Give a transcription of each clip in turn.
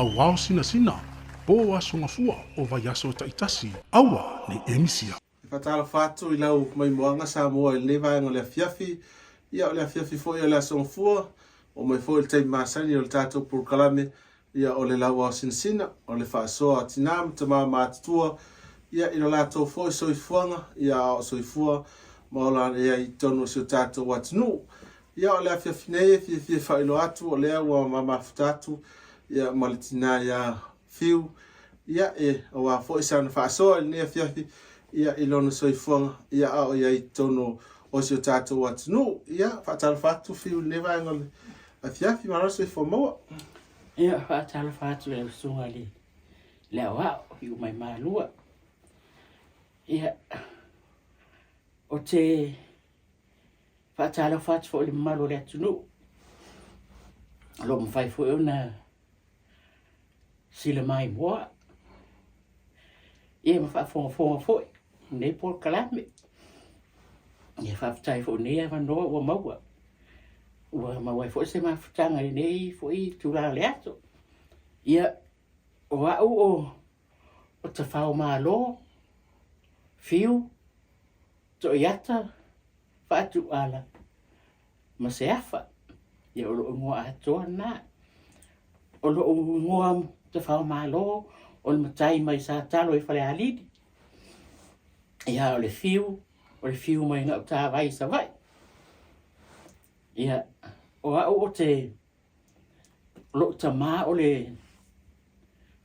Lauao Sinasina, po Aso Gafua o vaiaso taitasi, aua ne i e misia. E faatalofa atu i lau maimoaga Samoa i lenei vaega o le afiafi. Ia, o le afiafi foi o le Aso Gafua, oo mai foi i le taimi masani o le tatou polokalame, ia, o le Lauao Sinasina, o le faasoa a tina ma tama matutua, ia, i lo latou foi soifuaga, ia, a o soifua ma ola ai i totonu o si o tatou atunuu. Ia, o le afiafi nei e fiafia e faailoa atu, o lea ua mamafuta atu, ia, ma le tina ia Fiu, ia, e, aua foi sana faasoa i lenei afiafi, ia, i lona soifuaga, ia, a o i ai i totonu o si o tatou atunuu. Ia, faatalofa atu Fiu i lenei vaega o le afiafi, malo le soifua maua. Ia, faatalofa atu i lau susuga i le aoao i Umaimalua. Ia, ou te faatalofa atu foi i le mamalu o le atunuu, o lo o mafai foi ona sila maimoa, ia ma faafogafoga foi i lenei polokalame. Ia faafetai foi i lenei avanoa ua maua, ua maua ai foi se mafutaga i lenei foi itula o le aso. Ia, o au o Tafaomalo, Fiu, Toiata, Faatuala ma Seafa. Ia o lou igoa atoa lena. O lou igoa Tafaomalo o le matai mai Satalo i Falealili. Ia o le Fiu, o le Fiu mai Gautavai i Savaii. Ia o au o te lou tamā o le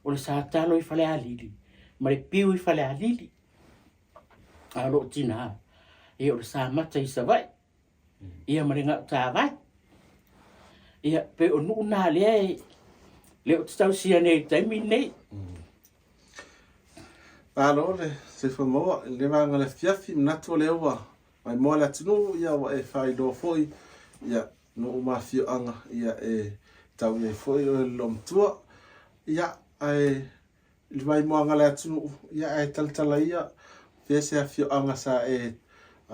o le Satalo i Falealili ma le Piu i Falealili. A o lou tinā, ia o le Samata i Savaii, ia ma le Gautavai. Ia, pei o nuu na lea e, lea ou te tausia nei i le taimi lenei. Malo le soifua maua i lenei vaega o le afiafi, manatu o lea ua maimoa le atunuu, ia ua e faailoa foi ia nuu ma afioaga ia e tau i ai foi oe le loomatua. Ia, ae I le maimoaga a le atunuu, ia ae talatala ia, fea se afioaga sa e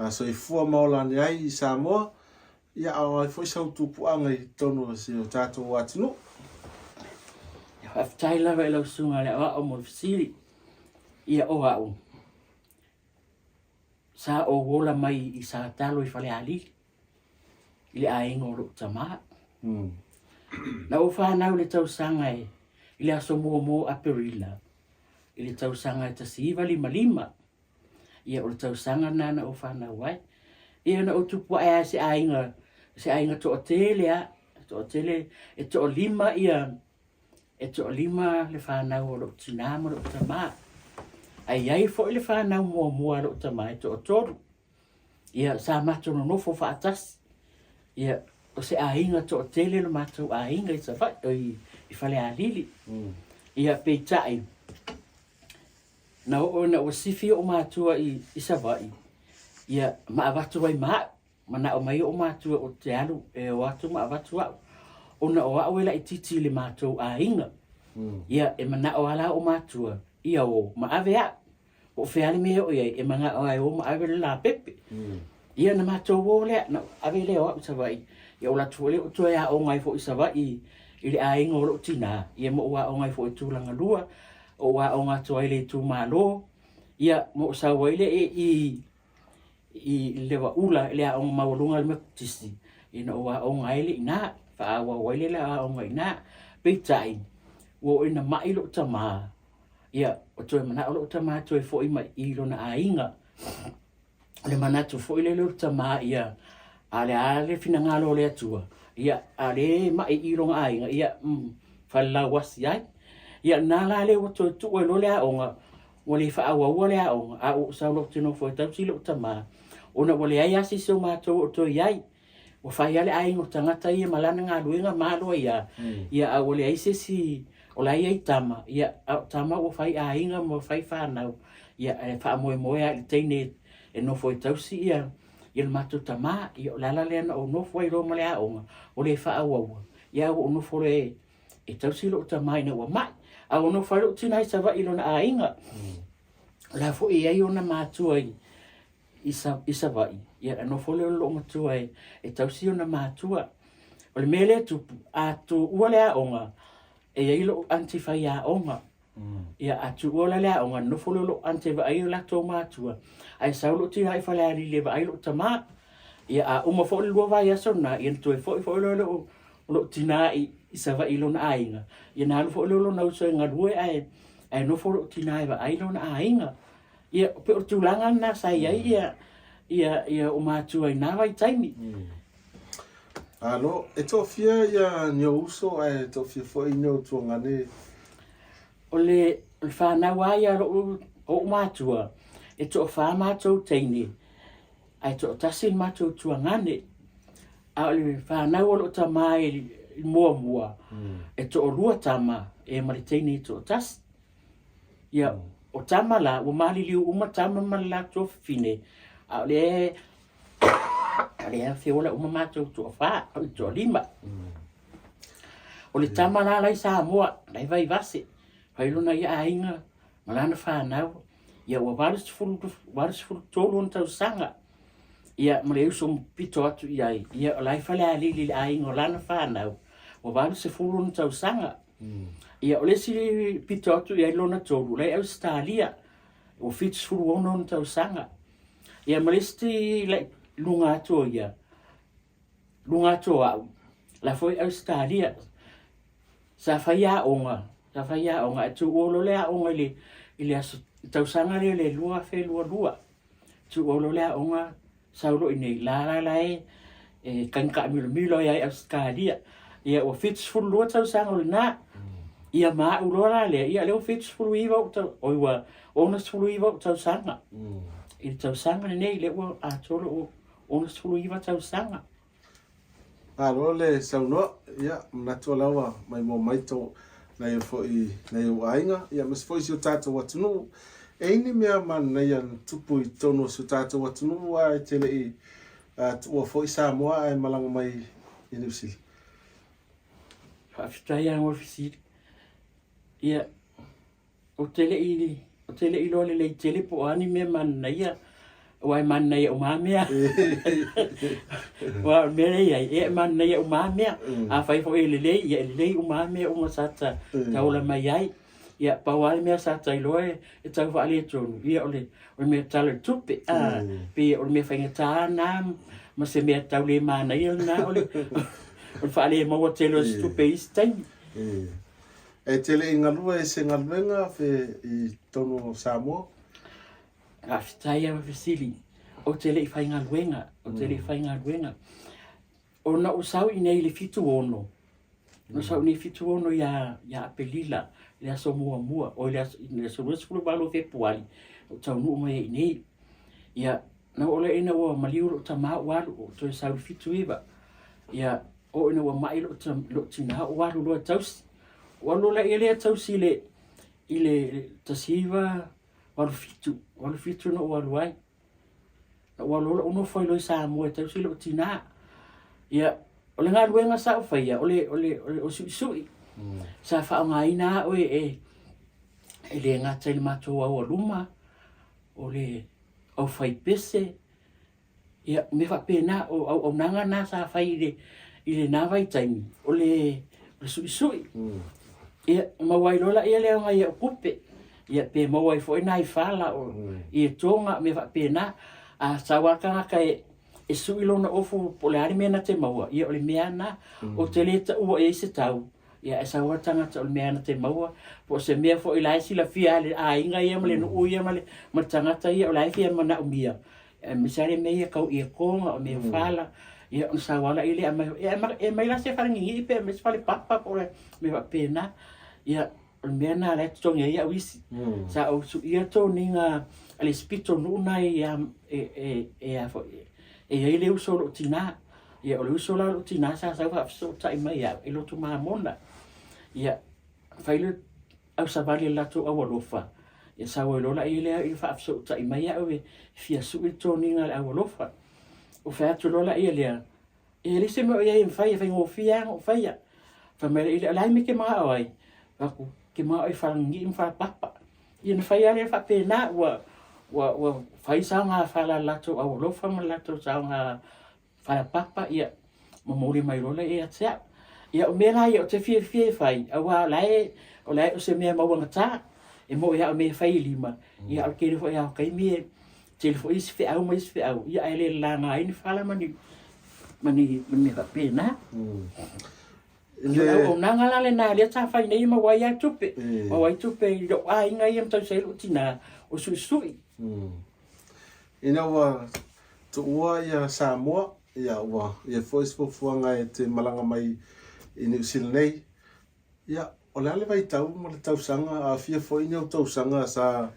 soifua ma ola ane ai i Samoa, ia a o ai foi sau tupuaga i totonu o si o tatou atunuu. Ia faafetai lava i lau susuga i le aoao mo le fesili. Ia o au, sa ou ola mai i Satalo i Falealili, i le aiga o lou tamā. Na ou fanau i le tausaga e, i le aso muamua o Aperila, i le tausaga e 1955. Ia o le tausaga lena na ou fanau ai. Ia na ou tupu ae lava i se aiga, se aiga toatele lava, toatele, e toalima ia, e toalima le fanau o lou tinā ma lou tamā. Ae i ai foi le fanau muamua a lou tamā e toatolu. Ia, sa matou nonofo faatasi. Ia, o se aiga toatele lo matou aiga i Savaii, i Falealili. Ia, peitai, na oo ina ua sifi ou matua i, i Savaii, ia, ma avatu ai ma au. Manao mai ou matua ou te alu e o atu ma avatu au. Ona o au e laitiiti i le matou aiga. Ia, e manao lava la ou matua, ia o ma ave au. Po o fea le mea e oo i ai, e manao lava e o ma ave le lapepe. Ia na matou o lea, na ave lea o au i Savaii, ia ou alu atu foi lea ou toe aoga ai foi i Savaii i le aiga o lou tinā, ia ma ou aoga ai foi i Tulagalua, ou aoga atu ai i le itumalo, ia ma ou sau ai lea i i Levaula i le aoga maualuga a le Metotisi, ina ua aoga ai lea i ina, faaauau ai lea i le aoga i ina. Peitai, ua oo ina mai lou tamā, ia, ua toe manao lou tamā e toe foi mai i lona aiga. O le manatu foi lele o le tamā ia, a o le a le finagalo o le Atua, ia, a o lea e mai i lona aiga, ia, falelauasi ai. Ia, lena la lea ua toe tuu ai loa le aoga, Ua le faaauaua le aoga, a ua ou sau loa ou te nofo e tausi lou tamā, ona ua leai lava se isi o matou o toe i ai. Ua fai lava le aiga o tagata ia ma lana galuega ma alu ai lava, ia a ua leai se isi o la e i ai tama, ia a o tama ua fai aiga ma fai fanau, ia e faamoemoe lava i le teine e nofo e tausi ia ia le matou tamā. Ia o le ala lea na ou nofo ai loa ma le aoga, ua le faaauaua, ia a ua ou nofo loa e E tausi lou tama ina ua mai. A ua nofo ai lou tina i Savaii i lona aiga. O la foi e i ai ona matua i, i, Sa, i Savaii. Ia, e nofo lea o lou matua e, e tausi ona matua. O le mea lea e tupu, a tuua le aoga, E i ai lou aunty faiaoga. Ia, a tuua la le aoga, nofo lea o lou aunty e vaai o latou matua, ae sau lou tinā i Falealili e vaai lou tamā. Ia, a uma foi le 2 vaiaso lena, ia ona toe foi foi loa lea o lou tinā i Savaii i lona aiga, ia ona alu foi lea o lona uso e galue ae, ae nofo lou tinā e vaai lona aiga. Ia, pei o le tulaga lena sa i ai ia, ia, ia ou matua i na vaitaimi. Alo, e toafia ia ni ou uso ae toafia foi ni ou tuagane? O le, o le fanau lava ia a lou, ou matua, e toafa matou teine, ae toatasi le matou tuagane. A o le fanau o lou tamā i muamua, e toalua tama, e ma le teine e toatasi. Ia, o tama la, ua maliliu uma tama ma le latou fafine, a o lea o lea feola uma matou toafa, o le toalima. O le tama la la i Samoa, la i Vaivase, fai lona ia aiga ma lana fanau, ia ua 80, 83 ona tausaga. Ia, ma le uso pito atu i ai, ia o la i Falealili i le aiga o lana fanau, ua 80 ona tausaga. Ia, o le isi pito atu i ai lona tolu, la i Ausetalia, ua 76 ona tausaga. Ia, ma le isi la i luga atu o ia, luga atu o au, la foi i Ausetalia, sa fai aoga, sa fai aoga, ae tuua loa le aoga i le, i le aso, tausaga lea le 2022, tuua loa le aoga, sau loa i inei, la la la e, e kaigakaamilomilo ai i Ausetalia. Ia ua 72 tausaga o lena. Ia ma au loa la lea, ia lea ua 79 ou tau, oi ua 69 ou tausaga. I le tausaga lenei, lea ua atoa lou 69 tausaga. Malo le saunoa, ia, manatu o la ua maimoa mai tō nai o foi nai ou aiga, ia, aemaise foi si o tātou atunuu. E i ai ni mea manaia na tupu i totonu o si o tātou atunuu a e te le i tuua foi Samoa ae malaga mai i Niu Sila? Faafetai lava mo le fesili. Ia, Ou te le i, ou te le i iloa lelei tele po o a ni mea manaia, aua e manaia uma lava mea. Aua o le mea lea e i ai, ia e manaia uma lava mea. Afai foi e lelei, ia e lelei uma lava mea uma sa ta taola mai ai. Ia pau lava le mea sa ta iloa e tau faaletonu, ia o le, o le mea tala o le tupe, a, pei o le mea faigata lena ma se mea tau le manaia lena o le, o le faalemaua tele o se tupe i isi taimi. E te le i galue i se galuega fe i totonu o Samoa? Faafetai lava fesili. Ou te le i faigaluega, ou te le i faigaluega. Ona ou sau i inei i le 76, na ou sau i inei 76 ia, ia Apelila, i le aso muamua, oi le aso, i le aso 28 o Fepuari, ou taunuu mai ai i inei. Ia, na oo lea ina ua maliu lou tamā ou alu, ou toe sau i le 79. Ia, Oo ina ua ma'i lou, lou tinā ou alu loa e tausi. Ou alu loa lea e tausi i le, i le 1987, 87 na ou alu ai. Na ou alu loa ou nofo ai loa i Samoa e tausi lou tinā. Ia, o le galuega sa ou faia, o le, o le, o le, o suisui. Sa faaaogaina au e, e, e le gata i le matou aualuma, o le aufaipese, Ia, o mea faapena, o auaunaga na sa fai i le, i lena vaitaimi, o le, o le suisui. Ia, maua ai loa laia lea o nai au tupe. Ia, pe maua ai foi nai fala o i etoga, mea faapena. A sau lava le tagata e, e sui lona ofu po o le a le mea na te maua, ia o le mea lava lena. Ou te le taua i ai se tau, ia ae sau lava le tagata o le mea na te maua, po o se mea foi la e silafia e le aiga ia ma le nuu ia ma le, ma le tagata ia o la e fia manaomia, Aemaise lava le mea ia tau etoga, o mea fala, ia ona sau lava lea aumai, e aumai la se fale ninii pe aumai se fale papa po o le mea faapena. Ia, o le mea lena o la e totogi ai au isi. Sa ou suia toniga a le isi pitonuu lena e, e, a foi, e i ai le uso o lou tinā. Ia, o le uso la o lou tinā sa sau faafesootai mai ia au e lotu mamona. Ia, fai le ausavali e le latou aualofa, ia sau ai loa laia lea e faafesootai mai au e fia sui le toniga a le aualofa. Ou fai atu loa laia lea, e leai se mea o i ai e mafai, e faigofie lava ona ou faia. Fai mai laia lea, o le a le mea e te manao ai? Fai atu, ou te manao i falanini'i ma falapapa. Ia ona fai lava lea faapena, ua, ua, ua fai saoga fala a le latou aualofa ma le latou saoga falapapa, ia momoli mai loa lea ia te au. Ia, o mea la ia ou te fiafia e fai, aua o la e, o la e o se mea mauagata, e mo'i lava o mea e fai i lima, ia a o le tele foi lava o taimi e tele foi isi feau ma isi feau, ia ae le lalaga ai ni fala ma ni, ma ni, ma ni mea faapena. O le auaunaga la lena lea sa fai nei e maua ai lava tupe, maua ai tupe i lou aiga ia ma tausi ai lou tinā o suisui. Ina ua tuua ia Samoa, ia ua i ai foi se fuafuaga e te malaga mai i Niu Sila nei. Ia, o le a le vaitau ma le tausaga, a fia foi ni ou tausaga sa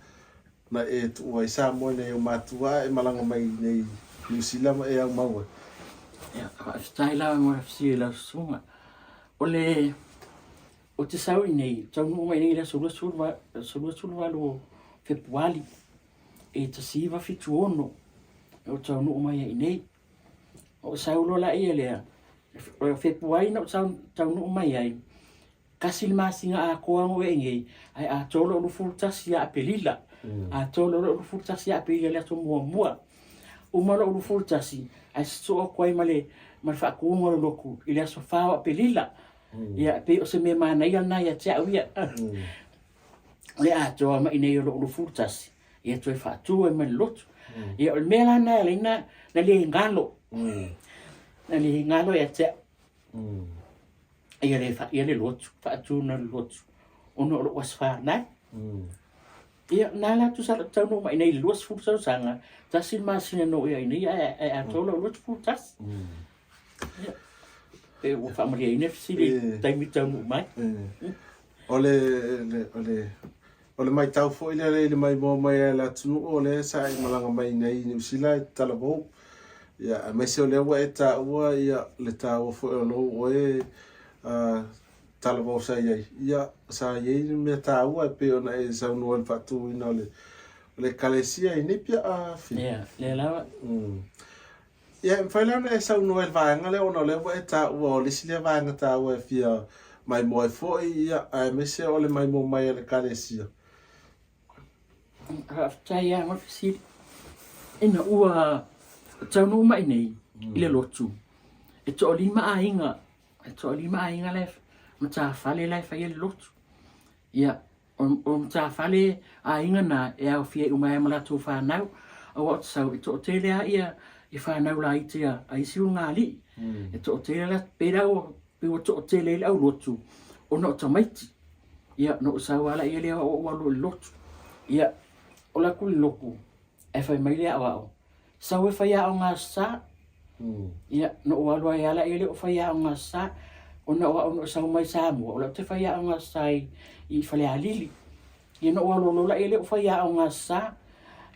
na e tuua ai Samoa i nai ou matua a e malaga mai nei Niu Sila ma e aumau ai? Ia, faafetai lava mo le fesili i lau susuga. O le, ou te sau i nei, taunuu mai nei i le aso 28 o Fepuali e 1976 na ou taunuu mai ai i nei. Ou sau loa laia lea, o Fepuari na ou taunuu mai ai, tasi le masina atoa na ou i ai nei, ae atoa lou 21 ia Aperila. Atoa loa lou 21 ia Aperila le aso muamua. Uma lou 21, ae sosoo atu ai ma le ma le faatuga o le lotu i le aso 4 o Aperila. Ia, e pei o se mea manaia lena ia te au ia. O le atoa mai nei o lou 21, ia toe faatu ai ma le lotu. Ia, o le mea la lena e ala ai na le galo, na le galo ia te au ia le, ia le lotu, faatu na le lotu, ona o lou aso fanau. Ia, na la tusa lou taunuu mai nei i le 20 tausaga, tasi le masina na ou i ai nei, ae atoa lou 21. Ia, pe ua faamalieina le fesili i le taimi taunuu mai. O le, le, o le, O le maitau foi lea i le maimoa mai a le atunuu o lea sa e malaga mai nei i Niu Sila e talavou. Ia, aemaise o lea ua e taua ia le taua foi o lou oe talavou sa i ai. Ia, sa i ai le mea taua e pei ona e saunoa i le faatuina o le o le Ekalesia i Nipia a Fili. Ia, lea lava. Ia, e mafai la ona e saunoa i le vaega lea ona o lea ua e taua o le isi lea vaega taua e fia maimoa ai foi, ia, aemaise o le maimoa mai a le Ekalesia. Faafetai lava mo le fesili. Ina ua taunuu mai nei i le lotu, e toalima aiga, e toalima aiga la e matafale la e faia le lotu. Ia, O matafale aiga na e aofia ai uma ai ma latou fanau, aua o te sau e toatele lava ia fanau laiti a isi ulugalii. E toatele la, pei la ua pei ua toatele ai le aulotu ona o tamaiti. Ia, na ou sau lava laia lea o ou alu i le lotu. Ia, ola atu i le lotu, ae fai mai le aoao, Sau e fai aoga aso Sa. Ia, na ou alu ai lava laia lea o fai aoga aso Sa. Ona o au na ou sau mai Samoa, o lea ou te fai aoga aso Sa i Falealili. Ia, na ou alu loa laia lea o fai aoga aso Sa.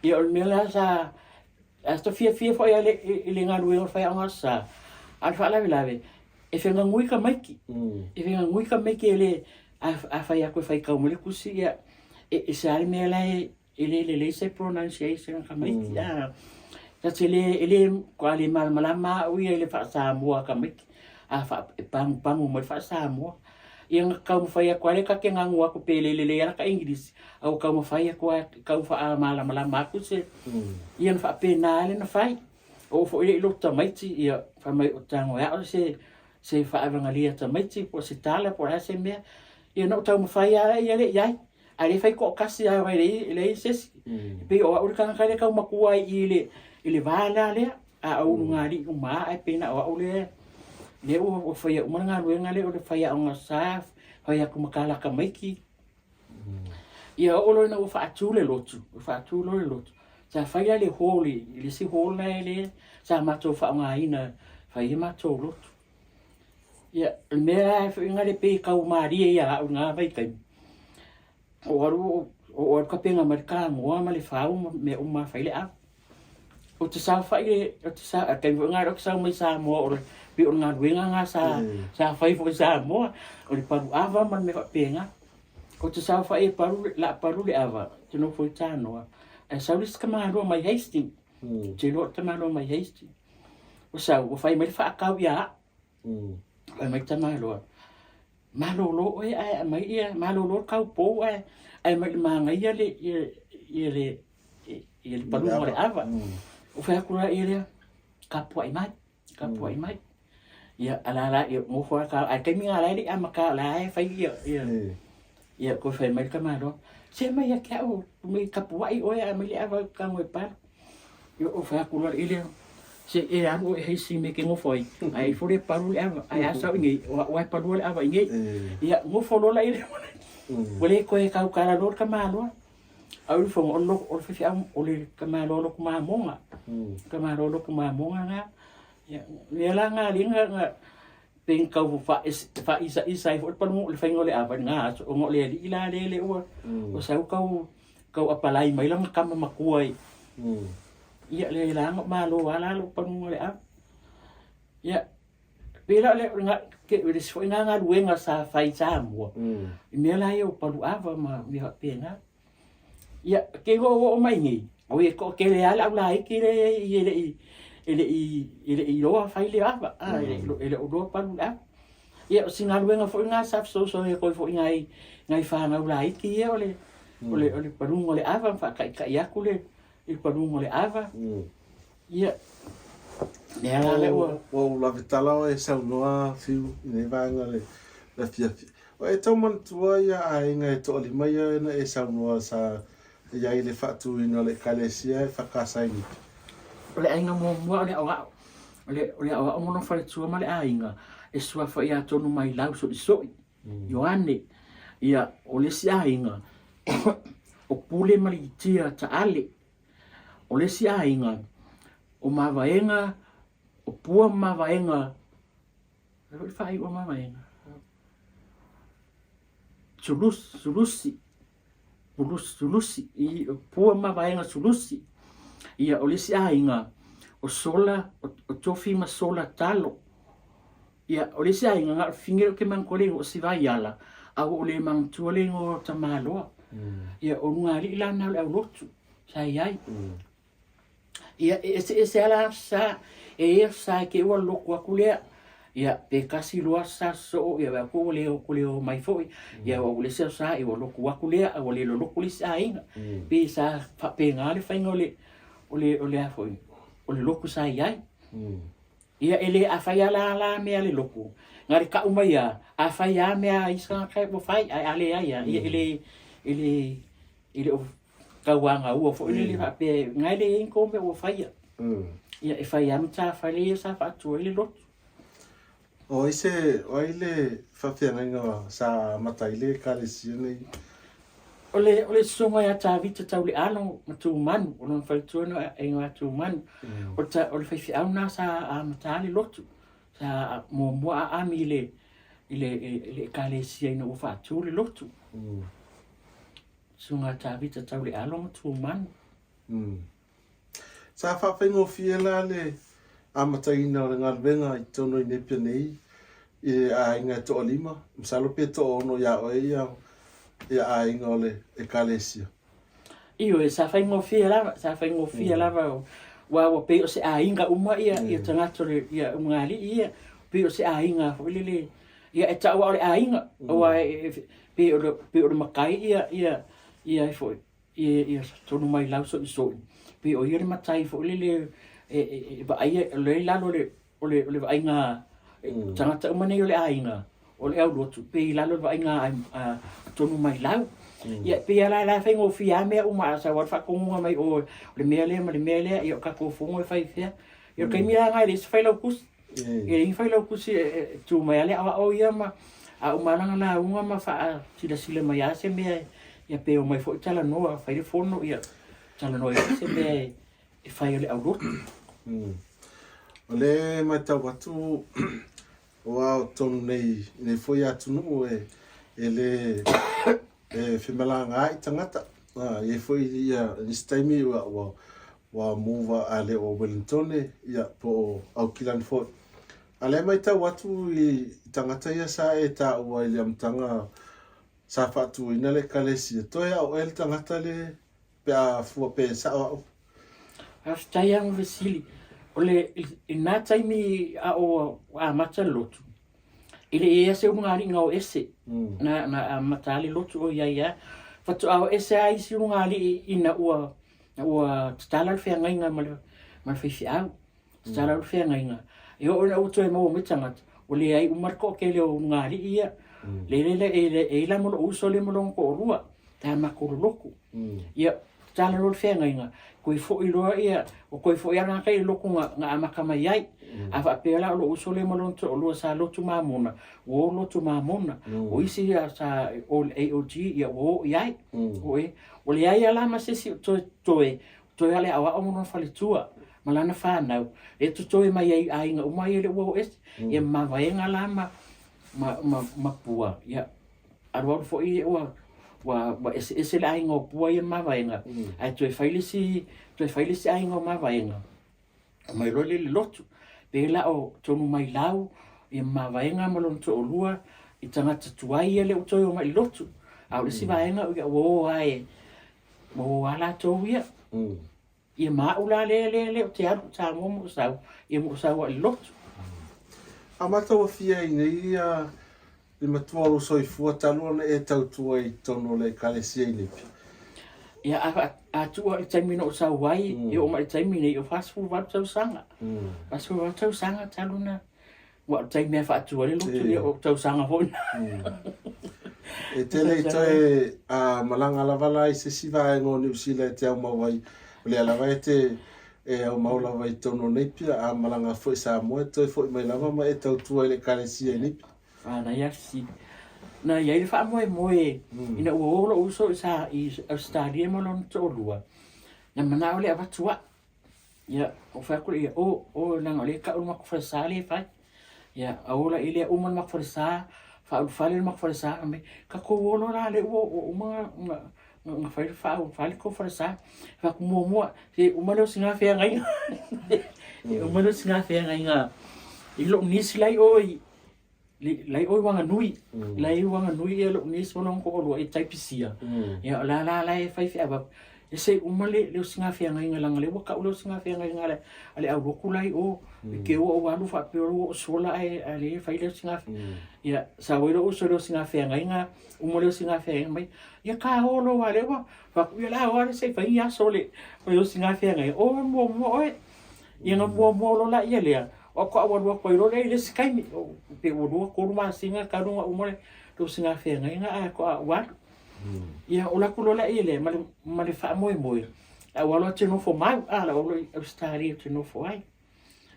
Ia, o le mea la sa, a ta fiafia foi lava i le galuega o le fai aoga aso Sa, a o le faalavelave, e fegagui tamaiti. E fegagui tamaiti e le, a fai atu e faitau mai le tusi, ia, e ese lava le mea la e E le lelei se pronunciation a tamaiti a. Ta te le, e le, matua le malamalama au ia i le faa-Samoa a tamaiti. A faa, e pagupagu mai le faa-Samoa. Ia na taumafai atu lava lea ta te ganu atu pe le lelei lava lata English, a ua taumafai atu lava e tau faamalamalama atu se, ia na faapena lava lea na fai. Oo foi lea i lotu tamaiti, ia fai mai o tago e ao se, se faaavagalia tamaiti po o se tala po o le a se mea. Ia na ou taumafai lava ia lea i ai. Ae le fai toatasi lava e leai se isi. E pei o au le tagata lea e tau matua ai i le, i le va la lea, a ou ulugalii uma lava, ae pei na o au lea, lea ua faia uma le galuega lea o le fai aoga sa, fai atu ma tala tamaiti. Ia oo loa ina ua faatu le lotu, ua faatu loa le lotu, sa fai la le hall i le isi hall la lea sa matou faaaogaina e fai ai matou lotu. Ia, o le mea la foi lena e pei e tau malie ia au i lena vaitaimi, o alu, o alu tapena mai le tanoa ma le fau ma mea uma e fai le ava. Ou te saofai i le, ou te sa, taimi foi lena ou te sau mai Samoa, o le, pei o le galuega lena sa, sa fai foi i Samoa, o le palu ava ma le mea faapena. Ou te saofai e palu, la palu le ava, ou te nofo i tanoa, ae sau le isi tamaloa mai Hastings, ou te iloa o le tamaloa mai Hastings. Ua sau, ua fai mai le faatau ia au. Fai mai tamaloa, malolo oe ae aumai ia, malolo le kaupou ae aumai i le manaia le, ia, ia le, ia le paluga o le ava. Ou fai atu la ia lea, kapuai mai, kapuai mai. Ia, a la la, ia, gofo lava ka, ae taimi lena o la e le i amata, o la e fai ia, ia, ia, toe fai mai le tamaloa, se aumai ia te au, mai tapuai oe ae aumai le ava ou te tago e palu. Ia, ou fai atu loa i lea, se e alu oe e fai si mea e te nofo ai, ae ifo lea e palu le ava, ae a sau i inei, o au lava e palua le ava i inei. Ia, nofo loa la i lea, ua le toe tautala loa le tamaloa. Ae o le fono, o le o le faifeau, o le tamaloa lotu mamoga, tamaloa lotu mamoga lena. Ia, lea la na alii na, na pei na tau faaisaisa ai foi le paluga, le faiga o le ava i lena aso, ona o le alii la lea le ua, ua sau tau, tau apalai mai lana tama matua i, ia lea la na malo lava la lou paluga o le ava. Ia, pei la o le, o le isi foi lena galuega sa fai i Samoa, i mea la ia o palu ava ma mea faapena. Ia, ke oo mai nei, oi e toatele lava le au laiti lea e i ai e le i e le i e le i iloa fai le ava, a e le o iloa palu le ava. Ia, o si galuega foi lena sa fesoasoani atu ai foi i nai nai fanau laiti ia o le o le o le paluga o le ava ma faataitai atu le i le paluga o le ava. Ia, mea la lea ua... Ua ou lave tala oe e saunoa Fiu i nei vaega o le afiafi. O e tau manatua ia aiga e toalima ia na e saunoa sa i ai i le faatuina o le Ekalesia e Whakasainipi? O le aiga muamua o le aoao, o le, o le aoao ma lona faletua ma le aiga e suafa ia Tonumailau Soisoi, Ioane. Ia, o le isi aiga, o Pule ma Litia Taale. O le isi aiga, o Mavaega, o Pua ma Mavaega, o le a foi le faaiuga o Mavaega? Sulusi, Sulusi, Sulusi, Pua ma Mavaega Sulusi. Ia, o le isi aiga, o Sola, o Tofi ma Sola Talo. Ia, o le isi aiga, na o le fine lea ou te manatua le igoa o Sivaiala, a ua ou le manatua le igoa o Tamaloa. Ia, o Lugalii la lena o le aulotu sa i ai. Ia, e eseese lava la aso sa, e i ai aso sa e te i ua lotu atu lea, ia, pe tasi loa aso sa sosoo, ia vaai atu ua le ua le oo mai foi. Ia, ua le isi aso sa, ia ua lotu atu lea, a ua le lolotu le isi aiga. Pei sa faapena le faiga o le, o le, o le a foi, o le lotu sa i ai. Ia e le afai a la la mea le lotu, na le kau mai a, afai a mea a isi tagata ua fai, ae a leai a, ia e le, e le, e le o tauagaua foi lele faapea, na e leai ni tou mea ua faia. Ia e fai a matafale ia sa faatua ai le lotu. O ai se, o ai le faafeagaiga sa amata ai le Ekalesia nei? O le, o le susuga ia Tavita Taulealo ma Tumanu, o lona faletua na e igoa ia Tumanu. O le, o le faifeau na sa amata ai le lotu, sa muamua aami i le, i le, i le Ekalesia ina ua faatu le lotu. Susuga ia Tavita Taulealo ma Tumanu. Sa faafaigofie la le amataina o le galuega i totonu o Nepia nei i le aiga e toalima, masalo pe toaono ia oe ia ia aiga o le Ekalesia. Ioe, sa faigofie lava, sa faigofie lava aua ua pei o se aiga uma ia ia tagata o le ia ulugalii ia, pei o se aiga foi lele ia e tau lava o le aiga aua pei o le pei o le matai ia ia ia foi ia Tonumailau Soisoi, pei o ia le matai foi lele e vaaia, o lea e i lalo o le vaaiga tagata uma nei o le aiga, o le aulotu, pei i lalo o le vaaiga a Tonumailau. Ia, pei lava la e faigofie lava mea uma, a sau lava le faatonuga mai o, o le mea lea ma le mea lea, ia o tatou fono e fai i fea. Ia o le taimi lava lena e leai se failautusi. E leai ni failautusi e tu mai lava le aoao ia ma a uma lana lauga ma faasilasila mai lava se mea ia pe omai foi talanoa, fai le fono ia talanoa ai se mea e fai o le aulotu. O lea e matau atu aua o totonu nei i nei foi atunuu e le e femalagaai tagata. E i ai foi ia nisi taimi ua ua move a le o Wellingtone ia po o Aukilani foi. A lea e matau atu i tagata ia sa e taua i le amataga sa faatuina le Ekalesia, toe a oe le tagata le pe a fua pe sao au. Faafetai lava mo fesili. O le, i lena taimi a o amata le lotu, e le i ai lava se ulugalii na o ese, na amata lava le lotu o i ai lava. Faatoa o ese lava isi ulugalii ina ua ua tatala le feagaiga ma le, ma le faifeau. Tatala le feagaiga. E oo ina ua toe maua mai tagata, Ua leai uma le toatele o ulugalii ia. Le le e i ai la ma lou uso lea ma lona toalua, sa matou lolotu. Ia, tatala loa le feagaiga, toe foi loa ia, ua toe foi lava tagata ia i le lotu na amata mai ai. A faapea la o lou uso lea ma lona toalua sa lotu Mamona, ua o lotu Mamona. O isi ia sa o i le AOG, ia ua o i ai. Ua leai lava la ma se isi o toe totoe, toe lava le aoao ma lona faletua ma lana fanau e totoe mai ai i aiga uma ia lea ua o ese. Ia ma mavaega la ma ma ma Pua, ia alualu foi ua ua eseese le aiga o Pua ia ma Mavaega, ae toe fai le isi toe fai le isi aiga o Mavaega, omai loa lea i le lotu. Pei la o Tonu Mailau, ia ma Mavaega ma lona toalua i tagata tuai ia lea ua toe omai i le lotu. A o le isi vaega ia ua o lava e ua o lava latou ia. Ia ma au la lea lea lea ou te alu i Samoa ma ou sau, ia ma ou sau lava i le lotu. A matagofie ai nei ia le matua o lou soifua talu ona e tautua i totonu o le Ekalesia i Nepia? Ia a, a tuu i le taimi na ou sau ai, e oo mai i le taimi nei, o 48 tausaga. 48 tausaga talu na Ua o le taimi e faatu ai le lotu, ia o tausaga foi na. E te le i toe malaga lava la i se isi vaega o Niu Sila e te aumau ai, o lea lava e te e aumau lava i totonu o Napier, a malaga foi i Samoa e toe foi mai lava ma e tautua i le Ekalesia i Napier. Manaia le fesili. Na i ai le faamoemoe ina ua o lou uso i sa i Ausetalia ma lona toalua, na manao le avatu au. Ia, ou fai atu lea, o, o, leaga o lea e tau le matou falesa lea e fai. Ia, a o la i lea uma le matou falesa, faaulufale le matou falesa, fai mai, tatou o loa la lea ua uma ona fai le faaulufale le tou falesa. Fai atu, muamua, se uma lea o sina feagaiga. Uma lea o sina feagaiga i lou nisi la i o i, La i o i Wanganui, la i Wanganui ia lou niece ma lona toalua i Taipisia. Ia o la la la e fai feau atu. E se i uma le le osigafeagaiga leaga o lea ua tau le osigafeagaiga a le a le aulotu la i o. I te i ua ou alu faapea ua ou sola ae ae lea e fai le osigafeagaiga. Ia sau ai lou uso i le osigafeagaiga, uma le osigafeagaiga mai, ia ta o loa aua o lea ua fai atu, ia o le a o lava se i fai ni aso o le osigafeagaiga, o muamua oe. Ia na muamua loa laia lea, faatoa ou alu atu ai loa lea i le isi taimi, pe ua 2, 3 masina talu ona uma le osigafeagaiga ae faatoa ou alu. Ia ou alu atu loa lea lea ma le faamoemoe, a ou alu ou te nofo mau, a o le a ou alu i Ausetalia ou te nofo ai.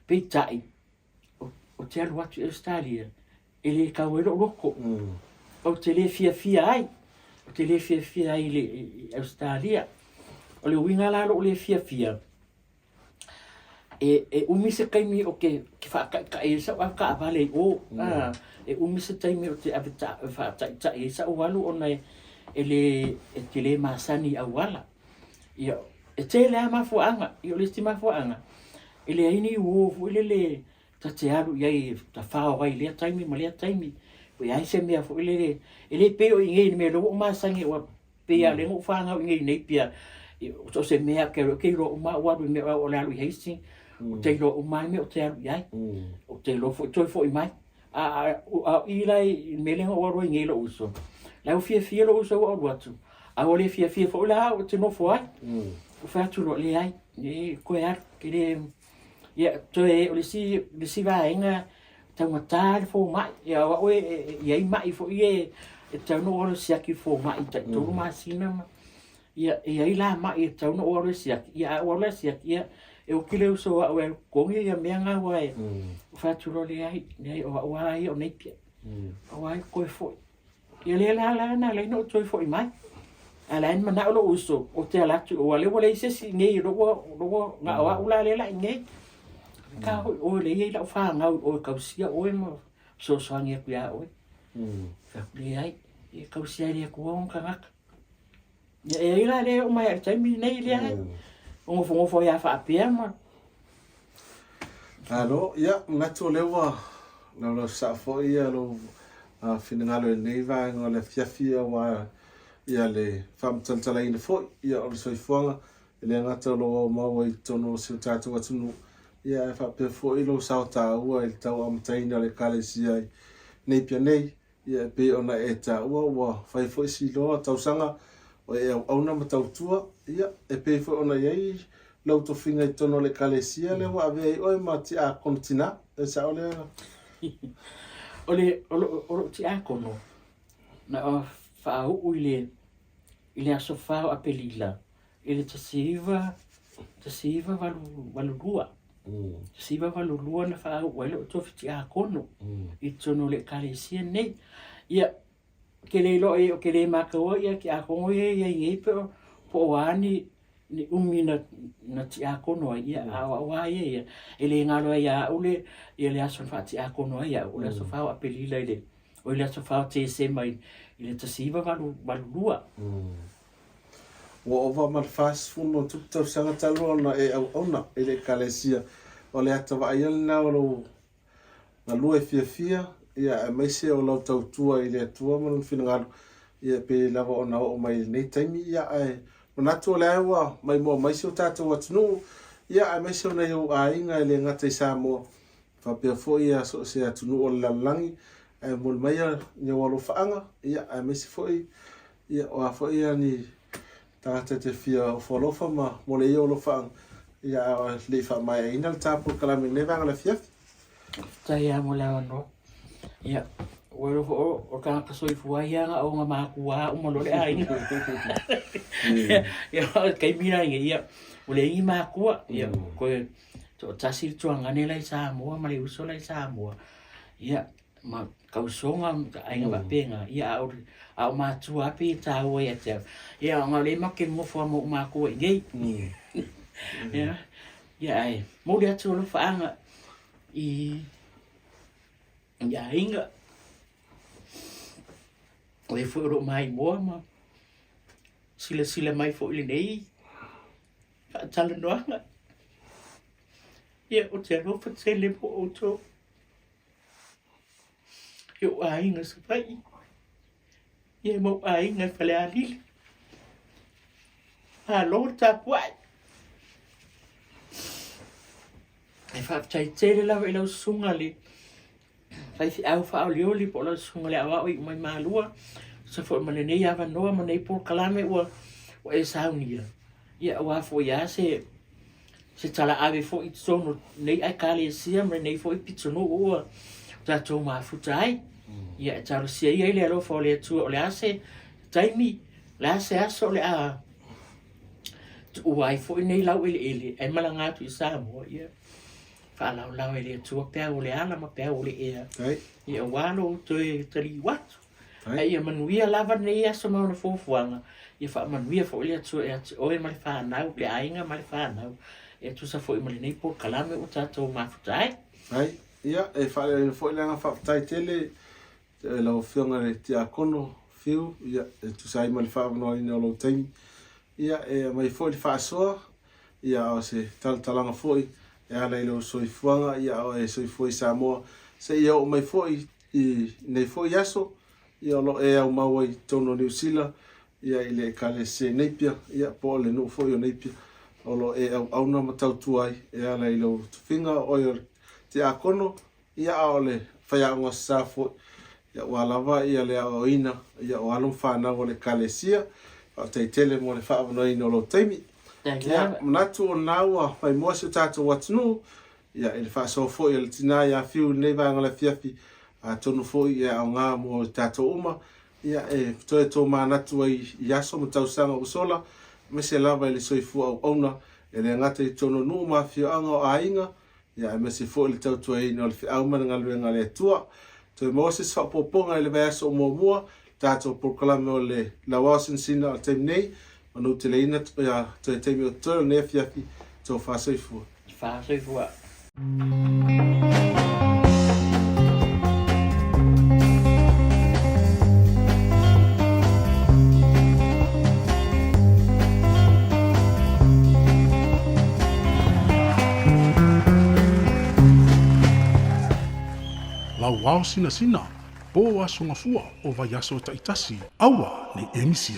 Peitai, ou te alu atu i Ausetalia, e le tau ai lou loto. Ou te le fiafia ai, ou te le fiafia ai i Ausetalia. O le uiga la o lou le fiafia, E umi se taimi ou te faataitai ai sau avetaavale i o, e umi se taimi ou te faataitai ai sau alu ona e le, e te le masani i auala. Ia, e tele lava mafuaaga, ia o le isi mafuaaga, e leai ni uo foi lele ta te alu i ai e tafao ai i lea taimi ma lea taimi, pe i ai se mea foi lele, e le pei o i inei i le mea lea ua ou masani ai, aua Pei lava o lea na ou fanau i inei nei pia, so o se mea ou te alu ai, ou te iloa uma lava ou alu i mea o le alu i Hastings, ou te iloa uma lava le mea ou te alu i ai. Ou te iloa foi toe foi mai. A o i la i le mea lea na ou alu ai nei i lou uso, la ua fiafia lou uso ua ou alu atu, a ua le fiafia foi la au ou te nofo ai. Ou fai atu loa, leai, toe alu, e le, Ia, toe o le isi, le isi vaega taugata le fomai. Ia o au e, e, e i ai mai foi e, e tatau ona ou alu e siaki i le fomai i tai tolu masina ma, ia, e i ai la mai e tatau ona ou alu e siaki, ia a ou alu la e siaki, ia, e oti le uso o au e alu totogi ia mea na aua e, ou fai atu loa, leai, leai, o au lava ia o Napier. Au lava ia toe foi. Ia lea la la na ala ai ona ou toe foi mai. A o la e manao lou uso ou te ala atu aua o lea ua leai se isi i inei o lea ua na o au la lea la i inei. Ka hoi oe lea e i ai lau fanau i o e tausia oe ma fesoasoani atu iā oe. Fai atu, leai, e tausia e le Atua ona tagata. Ia e ai la lea e oo mai lava i le taimi lenei lea e nofonofo ai lava faapea ma. Malo, ia, manatu o lea ua laulausasaa foi ia lou finagalo i lenei vaega o le afiafi aua ia le faamatalatalaina foi ia o le soifuaga e le gata o lou aumau ai i totonu o si o tatou atunuu ia ae faapea foi lou sao taua i le tau amataina o le Ekalesia i Napier nei. Ia, e pei ona e taua ua fai foi si loa tausaga o e auauna ma tautua, ia, e pei foi ona i ai lau tofiga i totonu o le Ekalesia lea ua avea ai oe ma tiakono tina. E sao lea? O le, o lou, o lou tiakono, na faauu i le, i le aso 4 o Apelila i le 1982. 1982 na faauu ai lou tofi tiakono i totonu o le ekalesia lenei. Ia, ou te le iloa i ai, ou te le mataua ia tiakono ia e i ai nei po o a ni ni umi na, na tiakono ai, ia, a o au lava ia ia, e le galo ai ia au le, ia le aso na faatiakono ai au, o le aso 4 o Apelila i le, oi le aso 4 o Tesema i, i le 1982. Ua ova ma le 40 ma ona tupu tausaga talu ona e auauna i le Ekalesia. O le ata vaaia lena o lou galue fiafia, ia, aemaise o lau tautua i le Atua ma Lona finagalo, ia, e pei lava ona oo mai i lenei taimi, ia, ae manatu o lea ua maimoa mai si o tatou atunuu, ia, aemaise o nai ou aiga e le gata i Samoa, faapea foi ia so o se atunuu o le lalolagi, ae momoli mai ni ou alofaaga, ia, aemaise foi, ia, o a foi ia ni tagata e te fia ofo alofa ma mo le ia o alofaaga, ia, a o le i faamaeaina le ta polokalame i lenei vaega o le afiafi. Faafetai lava mo le avanoa. Ia, ua iloa foi o le tagata soifua ia na o ona matua uma loa le aiga. Ia, o le taimi la lenei, ia, ua leai ni matua, ia, toe toatasi le tuagane la i Samoa ma le uso la i Samoa. Ia, ma tausoga ma aiga faapena, ia, a o, a o matua lava pei e taua ia te au. Ia, ona o lea matou te nonofo lava ma ou matua i inei. Ia, ia ae momoli atu alofaaga i i aiga, o e foi o lo o maimoa ma silasila mai foi i lenei faatalanoaga. Ia, ou te alofa tele mo outou i ou aiga Savaii, ia ma ou aiga i Falealili. Malo le tapuai. E faafetai tele lava i lau susuga le faifeau faaolioli po o lau susuga le aoao i umai malua, tusa foi ma lenei avanoa ma lenei polokalame ua ua e saunia, ia aua foi lava se se talaave foi i totonu o lenei Ekalesia ma lenei foi pitonuu ua tatou mafuta ai. Ia e talosia ia i le alofa o le Atua o le a se taimi, o le a se aso o le a tuua ai foi nei laueleele ae malaga atu i Samoa, ia faalaolao e le Atua peau o le ala ma peau o le ea, ia aua lo toe taliu atu. Ae ia manuia lava lenei aso ma ona fuafuaga, ia faamanuia foi le Atua ia te oe ma le fanau, le aiga ma le fanau, e tusa foi ma lenei polokalame ua tatou mafuta ai. Ai, ia, e faaleoina foi le agaga faafetai tele i lau Afioga i le Tiakono Fiu, ia, e tusa ai ma le faaavanoaina o lou taimi. Ia, e aumai foi le faasoa, ia, a o se talatalaga foi e ala i lou soifuaga, ia, a o e soifua i Samoa, seia oo mai foi i nei foi aso, ia, o lo o e aumau ai i totonu o Niu Sila, ia, i le Ekalesia i Napier, ia, po o le nuu foi o Napier, o lo o e auauna ma tautua ai e ala i lou tofiga o oe o le Tiakono, Ia a o le faiaoga sasa foi, ia ua lava ia le aoaoina ia o alo ma fanau o le Ekalesia. Faafetai tele mo le faaavanoaina o lou taimi. Ia, manatu o lena ua maimoa si o tatou atunuu, ia i le faasoa foi a le tina ia Fiu i lenei vaega o le afiafi, atonu foi e aoga mo i tatou uma, ia e toe tomanatu ai i aso ma tausaga ua sola, aemaise lava i le soifua auauna, e le gata i totonu o nuu ma afioaga o aiga, ia aemaise foi le tautuaina o le feau ma le galuega a le Atua. Toe maua se isi faaopoopoga i le vaiaso o muamua, le tatou polokalame o le Lauao Sinasina o le taimi nei, manuteleina ia toe taimi o totoe o lenei afiafi, tofa soifua. Tofa soifua. Lauao sinasina, po aso gafua o vaiaso taitasi, aua nei e misia.